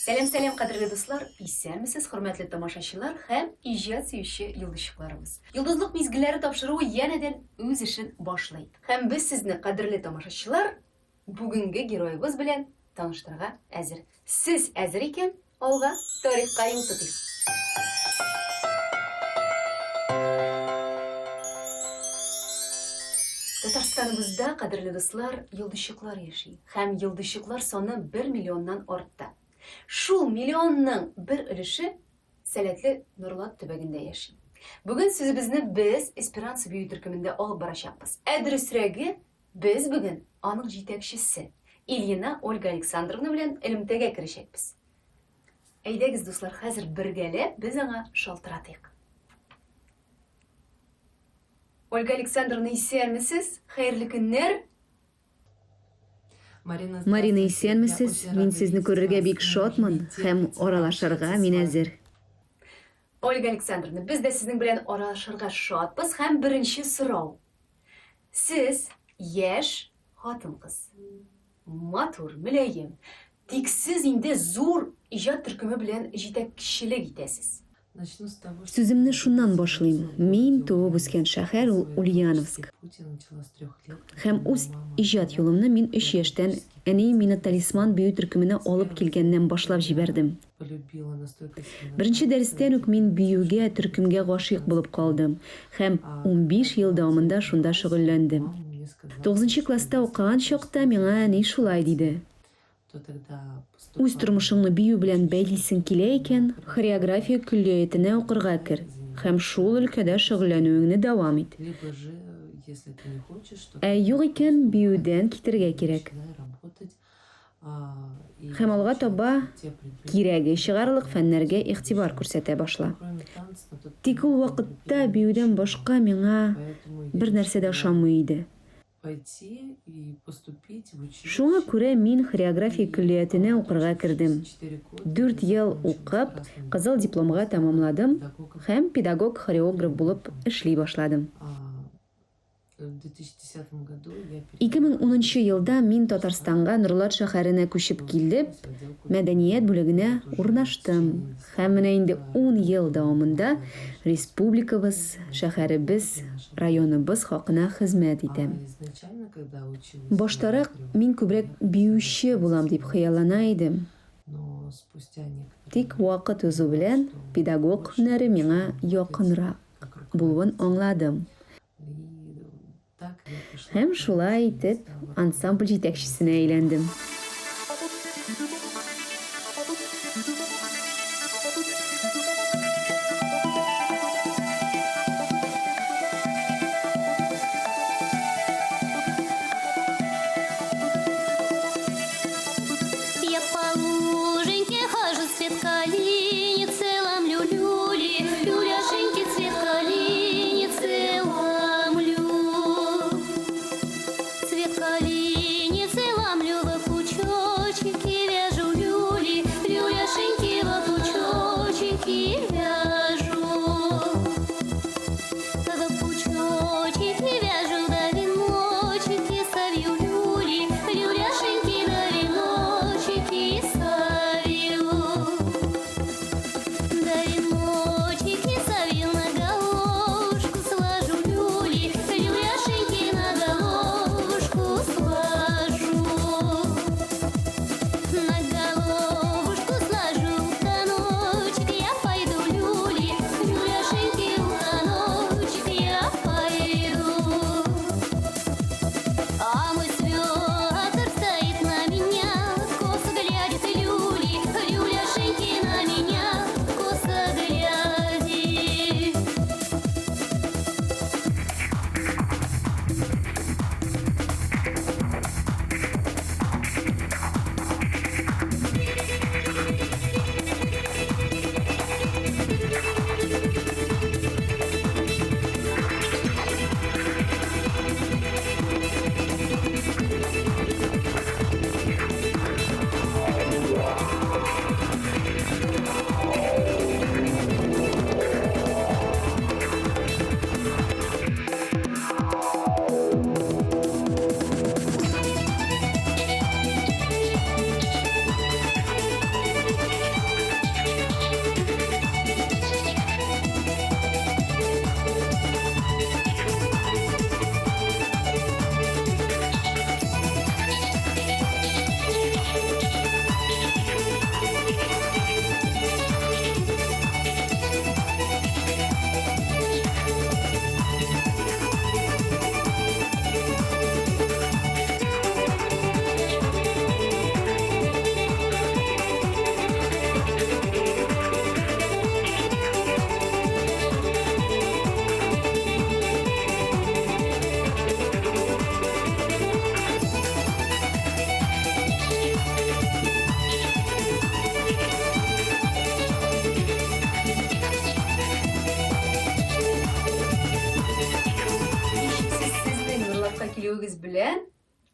Сәлам, сәлам, кадерле дуслар, исәнмесез, хөрмәтле тамашачылар һәм иҗат сөюче йолдызчыкларыбыз. Йолдызлык мизгелләре тапшыруы янәдән үз эшен башлый. Һәм без сезне, кадерле тамашачылар, бүгенге героебыз белән таныштырырга әзер. Сез әзер икән, алга, тарихка юл тотыйк. Татарстаныбызда, кадерле дуслар, йолдызчыклар яши. Һәм йолдызчыклар саны бер миллионнан артты. Шул миллионның бер өлеше сәләтле Норлат төбәгендә яши. Бүген сүзебезне без Эсперанцо бию төркемендә алып барачакбыз. Ә дөресрәге, Без бүген аның җитәкчесе Ильина Ольга Александровна белән элемтәгә керәчәкбез. Әйдәгез, дуслар, хәзер бергәләп без аңа шалтыратыйк. Ольга Александровна, исәнмесез? Хәерле көннәр! Марина, исәнмесез! Мин сезне күрергә бик шатмын һәм аралашырга мин әзер. Ольга Александровна, без дә сезнең белән аралашырга шатбыз һәм беренче сорау. Сез яшь хатын-кыз. Матур, мөлаем. Тик сез инде зур иҗат төркеме белән җитәкчелек итәсез. Сүземне шуннан башлыйм. Мин туып үскән шәһәр ул Ульяновск. Һәм үз иҗат юлымны мин өч яшьтән, әнием мине Талисман бию төркеменә алып килгәннән башлап җибәрдем. Беренче дәрестән үк мин биюгә, төркемгә гашыйк булып калдым һәм 15 ел дәвамында шунда шөгыльләндем. Тугызынчы класста укыган чакта миңа әни шулай диде, Үз тормышыңны бию белән бәйлисең килә икән, хореография көллиятенә укырга кер һәм шул өлкәдә шөгыльләнүеңне дәвам ит. Ә юк икән, биюдән китәргә кирәк. Һәм алга таба кирәге чыгарлык фәннәргә игътибар күрсәтә башла. Тик ул вакытта биюдән башка миңа бер нәрсә дә ошамый иде. Шуңа күрә мин хореография көллиятенә укырга кердем. Дүрт ел укып, кызыл дипломга тәмамладым һәм педагог-хореограф булып эшли башладым. 2010 нчы елда мин Татарстанга Норлат шәһәренә күчеп килеп, мәдәният бүлегенә урнаштым һәм менә инде ун ел дәвамында республикабыз, шәһәребез, районыбыз хакына хезмәт итәм. Баштарак мин күбрәк биюче булам дип хыяллана идем. Тик вакыт узу белән педагог һөнәре миңа якынрак булуын аңладым. Һәм шулай итеп ансамбль җитәкчесенә әйләндем. Я по луженьке хожу, цвет калиницы ломлю, люли, люляшеньки, цвет калиницы ломлю. Цвет калиницы ломлю, в кучу.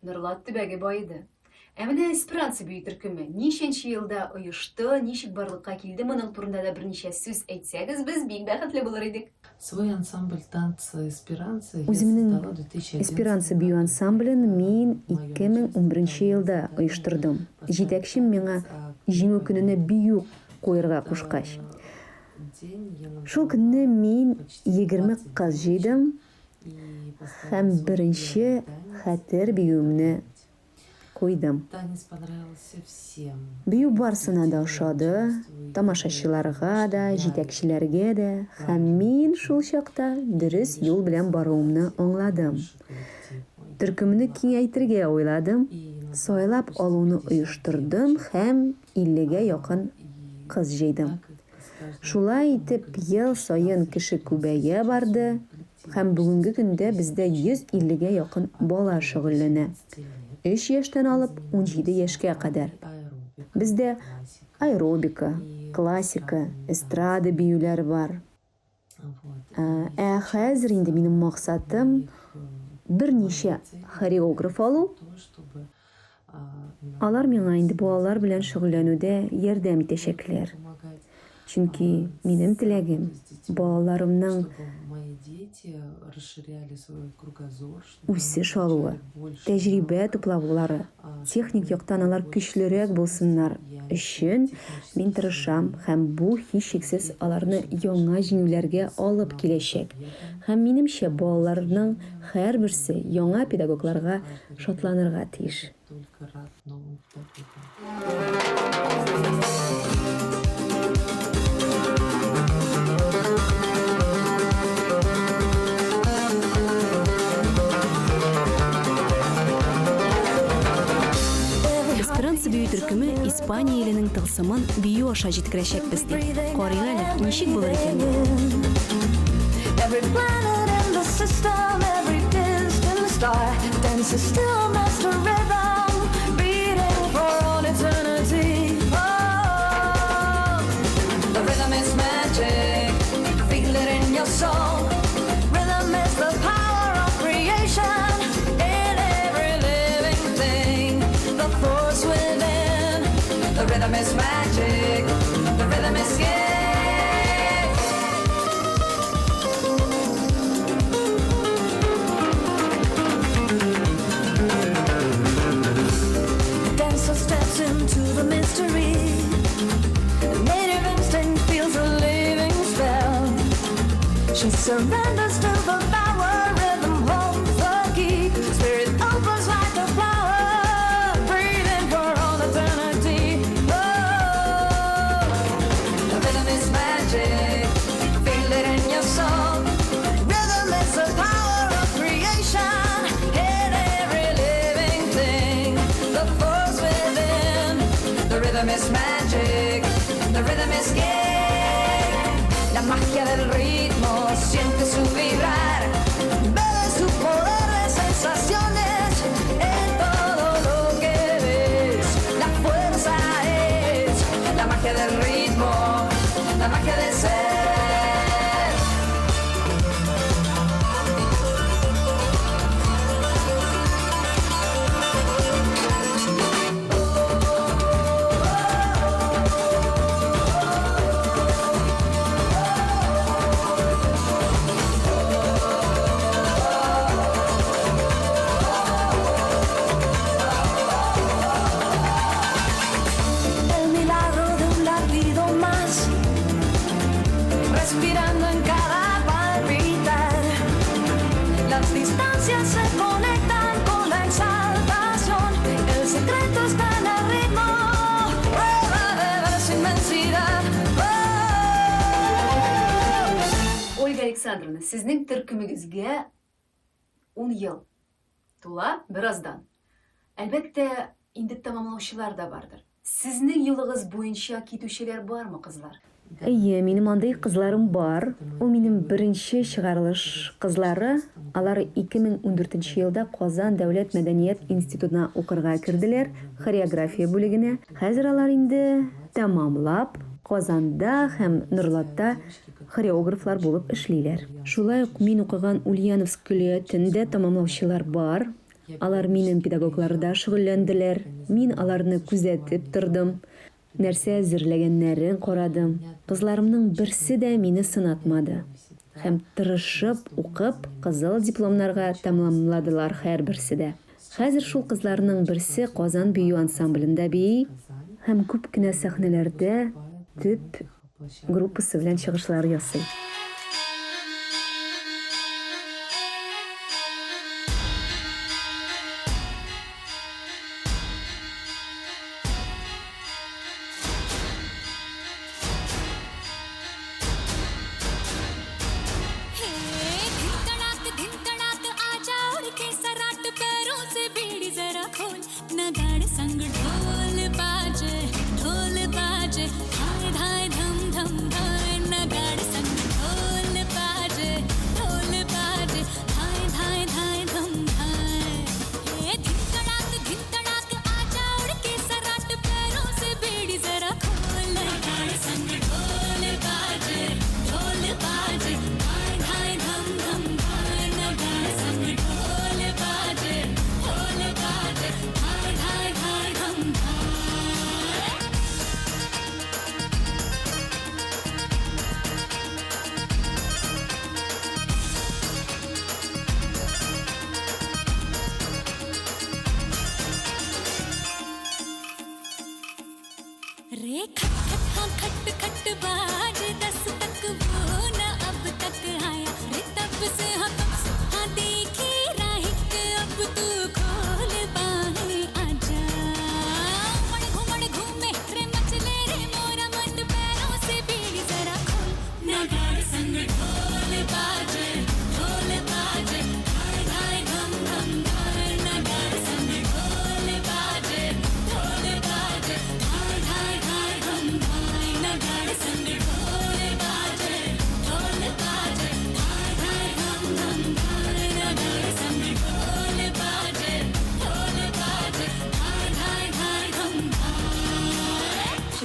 Норлат төбәге баеды. Ә менә Эсперанца бию төркеме ничәнче елда оешты, ничек барлыкка килде, моның турында да берничә сүз әйтсәгез, без бик бәхетле булыр идек. Свой ансамбль танца Эсперанца я Үземнең создала в 2011 Эсперанца бию году. ансамблен мин Мое 2011 участие елда в создании оештырдым. поставили Җитәкчем миңа танец, а Җиңү клипы көненә и бию куерга этот кушкач. день я Шул набрала көнне мин почти 20 20 кыз девочек җыйдым и поставила һәм свой беренче первый танец хәтер и биюемне танец. куйдым. Танец понравился всем. Бию барсына да Коллективу, ошады, начальству, и я тамашачыларга поняла, да, что я җитәкчеләргә дә һәм правильно мин шул пути чакта и дөрес юл решила белән баруымны создать аңладым. больше коллектив. Я Төркемне поняла, киңәйтергә уйладым, и набрала сайлап почти алуны 50 оештырдым девочек. һәм 50-гә А, якын И кыз җыйдым. так с каждым Шулай годом мой итеп, коллектив ел саен расширялся, кеше расширялся. күбәя Сейчас у барды меня в коллективе һәм почти бүгенге көндә 150 бездә человек 150-гә якын от бала 3 до шөгыльләнә. 17 лет. Өч яшьтән Мы алып 17 занимаемся яшькә кадәр. и аэробикой, Бездә и классикой, аэробика, и классика, эстрадными эстрада танцами. биюләре бар. Вот. Ә И ә хәзер сейчас инде минем максатым моих, э, моей берничә целью хореограф является алу. то, чтобы Алар миңа инде наладить балалар белән скажем, шөгыльләнүдә ярдәм только итәчәкләр. помогать Чөнки минем с теләгем, работой с детьми, балаларымның чтобы мои дети расширяли свой кругозор, чтобы они үсеш алуы, получали больше тәҗрибә навыков, туплаулары, чтобы техник у них яктан было алар больше көчлерәк способностей булсыннар и они өчен были мин технически тырышам сильнее. һәм бу һичшиксез И это аларны очень яңа большие җиңүләргә с алып новыми киләчәк. победами, Һәм минемчә, новыми балаларның достижениями. һәрберсе И яңа я думаю, что педагогларга каждый ребенок шатланырга тиеш. будет только рад новым педагогам. Эсперанца бию төркеме Испания иленең тылсымын бию аша җиткерәчәкбез, ди. Карыйк әле, ничек булыр икән бу? Every planet in the system, every distant star dances still master rhythm, beating for all eternity. Oh, the rhythm is magic, feel it in your soul. Rhythm is the power of creation in every living thing, the force within. The rhythm is magic, the rhythm is game. The dancer steps into the mystery. The native instinct feels a living spell. She surrenders to the power, rhythm holds the key. Spirit opens like a flower, breathing for all eternity. Oh, the rhythm is magic, feel it in your soul. Rhythm is the power of creation in every living thing. The force within. The rhythm is magic, the rhythm is gay. La magia del ritmo siente su vibrar. Bebe su poder de sensaciones en todo lo que ves. La fuerza es la magia del ritmo, la magia del ser. El milagro de un latido más, respirando en cada palpitar. Las distancias se conectan con la exaltación. El secreto está en el ritmo. Prueba de ver su inmensidad. Oh. Ольга Александровна, сезнең төркемегезгә 10 ел тула бераздан. Әлбәттә, инде тәмамлаучылар да бардыр. Сезнең юлыгыз буенча китүчеләр бармы, кызлар? Әйе, минем андый кызларым бар. Ул минем беренче чыгарылыш кызлары. Алар 2014 елда Казан дәүләт мәдәният институтына укырга керделәр, хореография бүлегенә. Хәзер алар инде тәмамлап, Казанда һәм Норлатта хореографлар булып эшлиләр. Шулай ук мин укыган Ульяновск көллиятен дә тәмамлаучылар бар. Алар минем педагогларда шөгыльләнделәр, мин аларны күзәтеп тордым, нәрсә әзерләгәннәрен карадым. Кызларымның берсе дә мине сынатмады. Һәм тырышып укып, кызыл дипломнарга тәмамладылар һәрберсе дә. Хәзер шул кызларның берсе Казан бию ансамблендә бии һәм күп кенә сәхнәләрдә төп группасы белән чыгышлар ясый.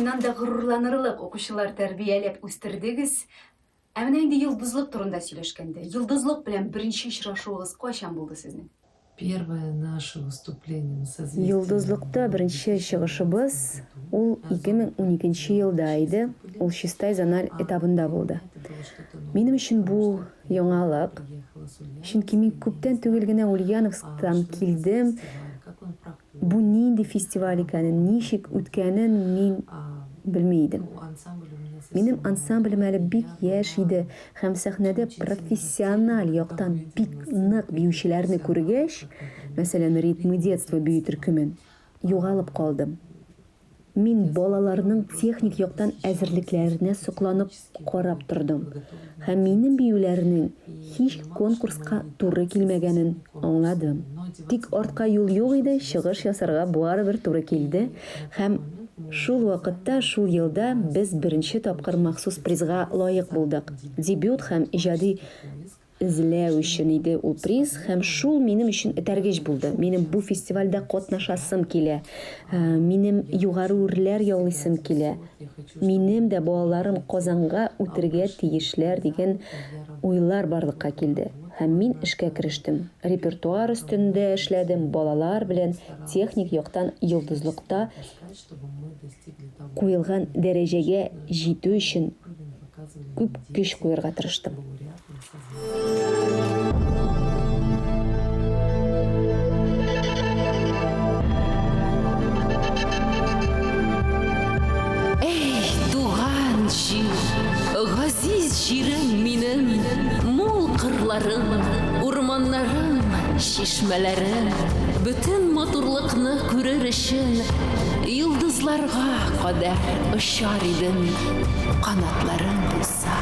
Чыннан да горурланырлык укучылар тәрбияләп үстердегез. Ә менә инде йолдызлык турында сөйләшкәндә, йолдызлык белән беренче очрашуыгыз кайчан булды сезнең? Первое наше выступление на Созвездии. Йолдызлыкта беренче чыгышыбыз ул 2012 елда иде, ул Чистай зональ этабында булды. Минем өчен бу яңалык, чөнки мин күптән түгел генә Ульяновсктан килдем, бу нинди фестиваль икәнен, ничек үткәнен мин белми идем. Минем ансамблем әле бик яшь иде һәм сәхнәдә профессиональ яктан бик нык биючеләрне күргәч, мәсәлән, Ритмы детства бию төркемен, югалып калдым. Мин балаларның техник яктан әзерлекләренә сокланып карап тордым һәм минем биюләрнең һич конкурска туры килмәгәнен аңладым. Тик артка юл юк иде, чыгыш ясарга барыбер туры килде һәм шул вакытта, шул елда без беренче тапкыр махсус призга лаек булдык. Дебют һәм иҗади эзләү өчен иде ул приз һәм шул минем өчен этәргеч булды. Минем бу фестивальдә катнашасым килә. Минем югары үрләр яулыйсым килә. Минем дә балаларым Казанга үтергә тиешләр дигән уйлар барлыкка килде. Һәм мин эшкә керештем. Репертуар өстендә эшләдем, балалар белән техник яктан йолдызлыкта куелган дәрәҗәгә җитү өчен күп көч куярга тырыштым. Әй, туган җир, газиз җирем минем, мул кырларың, урманнарың, чишмәләрең, бөтен матурлыкны күрер өчен йолдызларга кадәр очар идем, канатларым булса.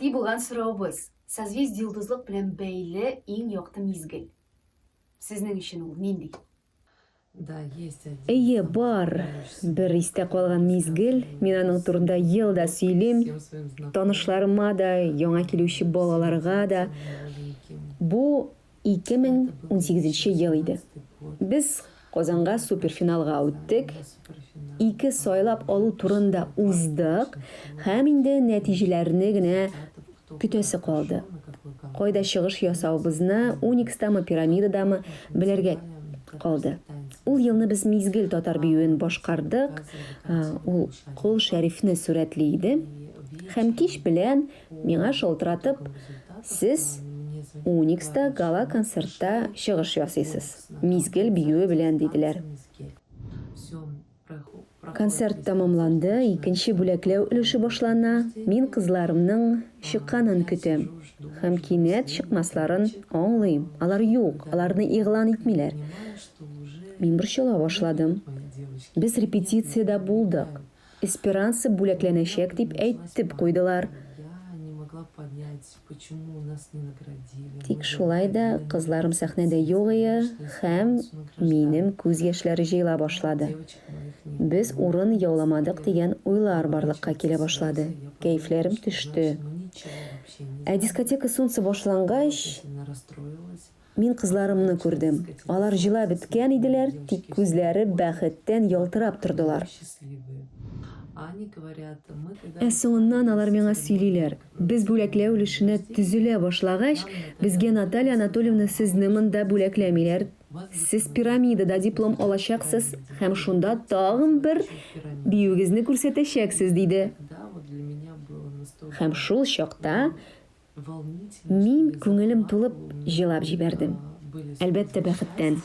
Гади булган соравыбыз. Созвездие Йолдызлык белән бәйле иң якты мизгел. Сезнең өчен ул нинди? Әйе, бар бер истә калган мизгел, мин аның турында ел да сөйлим, танышларыма да, яңа килүче балаларга да. Бу 2018 ел иде. Без Казанга суперфиналга үттек, ике сайлап алу турын да уздык һәм инде нәтиҗәләрне генә көтәсе калды. Кайда чыгыш ясавыбызны, Уникстамы, Пирамидадамы, белергә калды. Ул елны без Мизгел татар биюен башкардык, ул Кол Шәрифне сурәтли иде. Һәм кич белән миңа шалтыратып, Сез Уникста гала-концертта чыгыш ясыйсыз, Мизгел биюе белән, диделәр. Концерт тәмамланды, икенче бүләкләү өлеше башлана. Мин кызларымның чыкканын көтәм. Һәм кинәт чыкмасларын аңлыйм. Алар юк, аларны игълан итмиләр. Мин борчыла башладым. Без репетициядә булдык. Эсперанса бүләкләнәчәк дип әйтеп куйдылар. Тик шулай да кызларым сәхнәдә юк ие һәм минем күз яшьләре җыела башлады. Без урын яуламадык дигән уйлар барлыкка килә башлады, кәефләрем төште. Ә Дискотека солнца башлангач, мин кызларымны күрдем. Алар җылап беткән иделәр, тик күзләре бәхеттән ялтырап тордылар. Ә соңыннан алар миңа сөйлиләр, Без бүләкләү өлешенә төзелә башлагач, безгә Наталья Анатольевна сезне монда бүләкләмиләр, сез Пирамидада диплом алачаксыз һәм шунда тагын бер биюегезне күрсәтәчәксез, диде. Һәм шул чакта Мин күңелем тулып җылап җибәрдем. Әлбәттә, бәхеттән.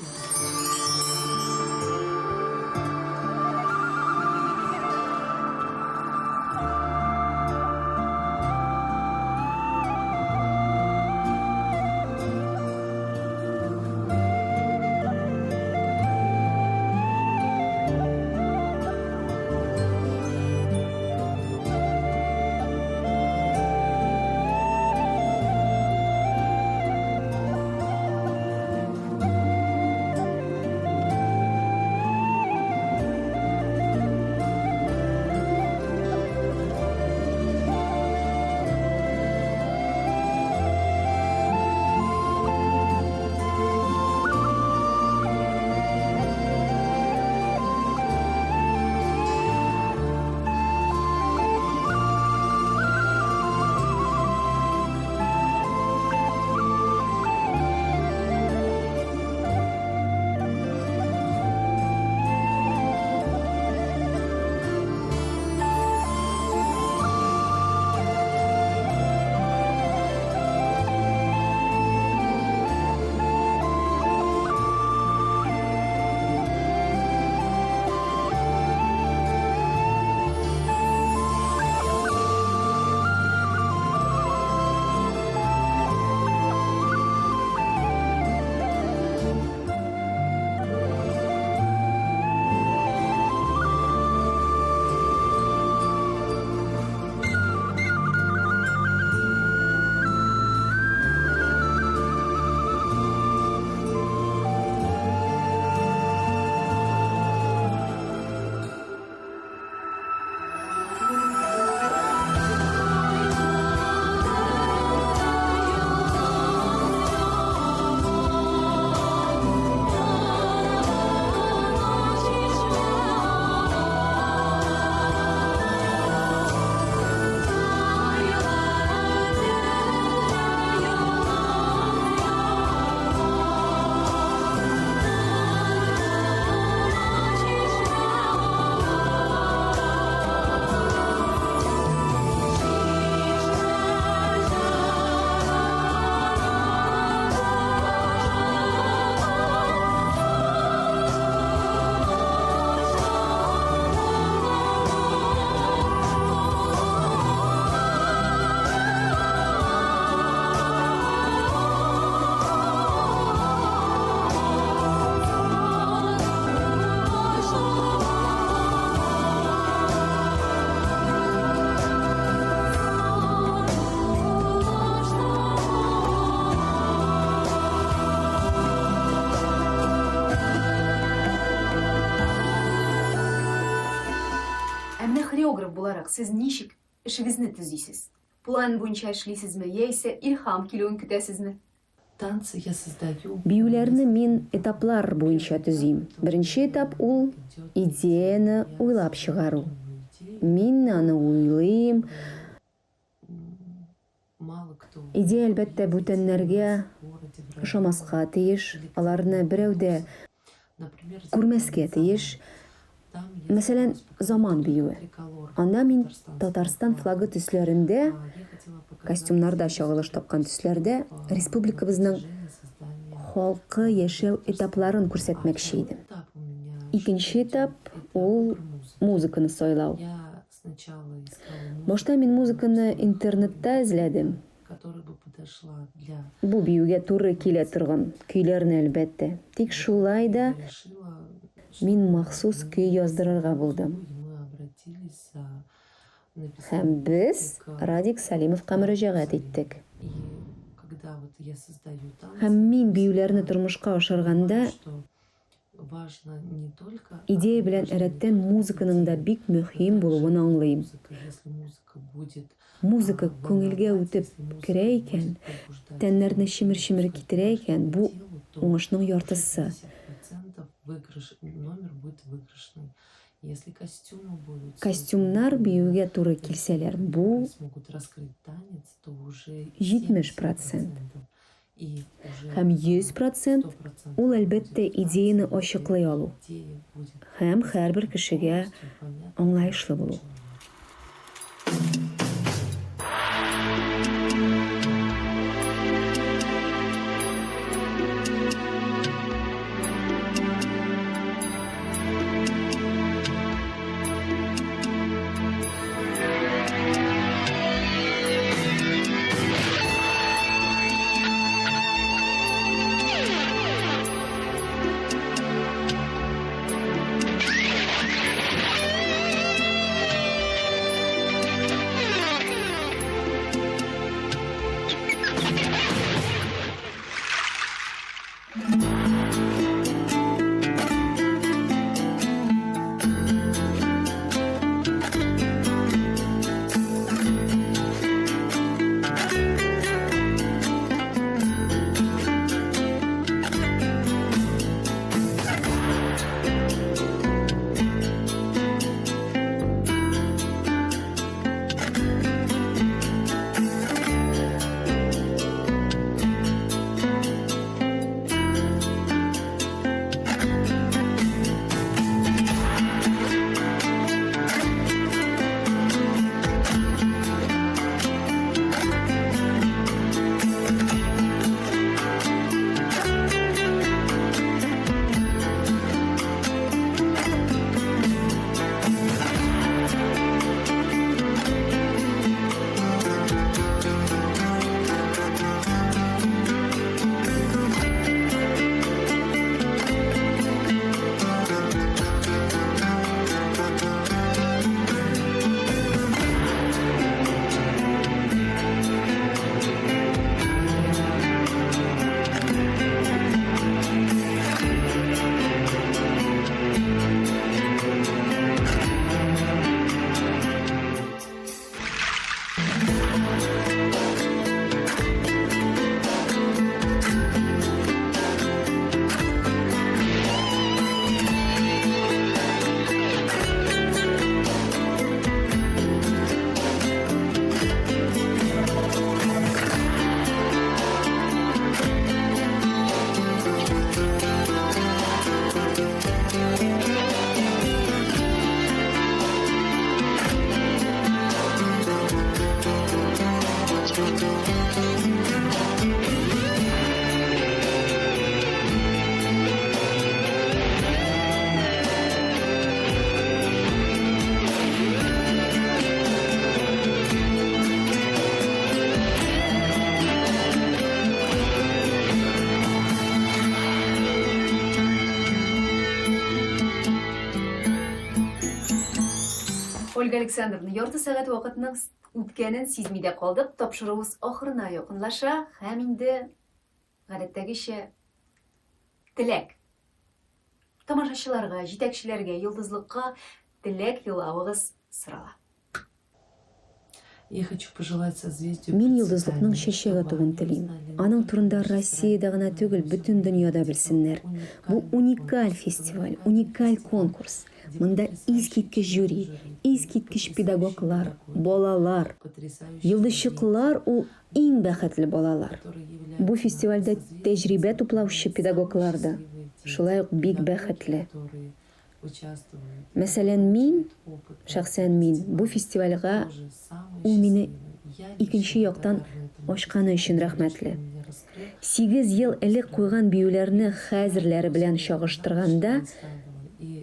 буларак сез ничек эшегезне төзисез? План буенча эшлисезме, яисә илһам килүен көтәсезме? Танцы я создаю. Биюләрне мин этаплар буенча төзим. Беренче этап ул, идеяне уйлап чыгару. Мин аны уйлыйм. Идея, әлбәттә, бүтәннәргә ошамаска тиеш, аларны берәү дә күрмәскә тиеш. Мәсәлән, Заман биюе. Анда мин Татарстан флагы төсләрендә, костюмнарда чагылыш тапкан төсләрдә республикабызның халкы яшәү этапларын күрсәтмәкче идем. Икенче этап, ул музыканы сайлау. Башта мин музыканы интернетта эзләдем. Бу биюгә туры килә торган көйләрне, әлбәттә. Тик шулай да мин махсус көй яздырырга булдым. Һәм без Радик Сәлимовка мөрәҗәгать иттек. Һәм мин биюләрне тормышка ашырганда, Идея белән рәттән музыканың да бик мөһим булуын аңлыйм. Музыка күңелгә үтеп керә икән, тәннәрне чемер-чемер китерә икән, бу, уңышның яртысы. Костюмнар биюгә туры килсәләр, бу, 70 процент. Һәм 100 процент, ул, әлбәттә, идеяне ачыклый алу һәм һәрбер кешегә аңлаешлы булу. Ольга Александровна, ярты сәгать вакытның үткәнен сизми дә калдык. Тапшыруыбыз ахырына якынлаша һәм инде гадәттәгечә теләк. Тамашачыларга, җитәкчеләргә, йолдызлыкка теләк юллавыгыз сорала. Мин Йолдызлыкның чәчәк атуын телим. Аның турында Россиядә гына түгел, бөтен дөньяда белсеннәр. Бу уникаль фестиваль, уникаль конкурс. Монда искиткеч жюри, искиткеч педагоглар, балалар. Йолдызчыклар ул иң бәхетле балалар. Бу фестивальдә тәҗрибә туплаучы педагоглар да шулай ук бик бәхетле. Мәсәлән, мин, шәхсән мин, бу фестивальгә ул мине икенче яктан ачканы өчен рәхмәтле. Сигез ел элек куйган биюләрне хәзерләре белән чагыштырганда,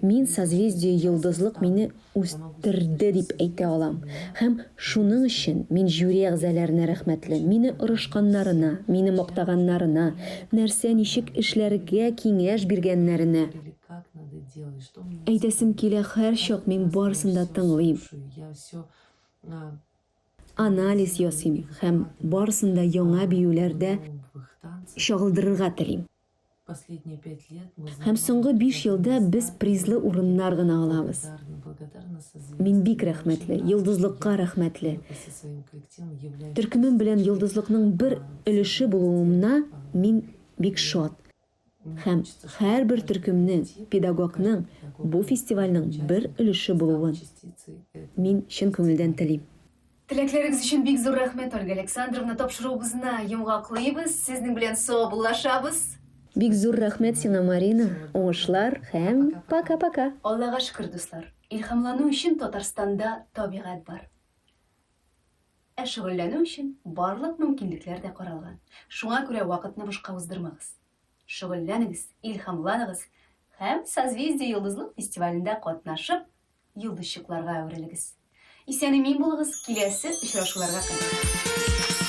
мин Созвездие-Йолдызлык мине үстерде дип әйтә алам. Һәм шуның өчен мин жюри әгъзаләренә рәхмәтле, мине орышканнарына, мине мактаганнарына, нәрсә ничек эшләргә киңәш биргәннәренә. Әйтәсем килә, һәрчак мин барысын да тыңлыйм, анализ ясыйм һәм барысын да яңа биюләрдә чагылдырырга телим. Һәм соңгы биш елда без призлы урыннар гына алабыз. Мин бик рәхмәтле, Йолдызлыкка рәхмәтле. Төркемем белән Йолдызлыкның бер өлеше булуымна мин бик шат. Һәм һәрбер төркемнең, педагогның бу фестивальнең бер өлеше булуын мин чын күңелдән телим. Теләкләрегез өчен бик зур рәхмәт, Ольга Александровна. Тапшыруыбызны йомгаклыйбыз, сезнең белән саубуллашабыз. Бик зур рәхмәт сиңа, Марина. Уңышлар һәм пока-пока! Аллага шөкер, дуслар, илһамлану өчен Татарстанда табигать бар. Ә шөгыльләнү өчен барлык мөмкинлекләр дә каралган. Шуңа күрә вакытны бушка уздырмагыз. Шөгыльләнегез, илһамланыгыз һәм Созвездие-Йолдызлык фестивалендә катнашып, йолдызчыкларга әверелегез. Исән-имин булыгыз, киләсе очрашуларга кадәр!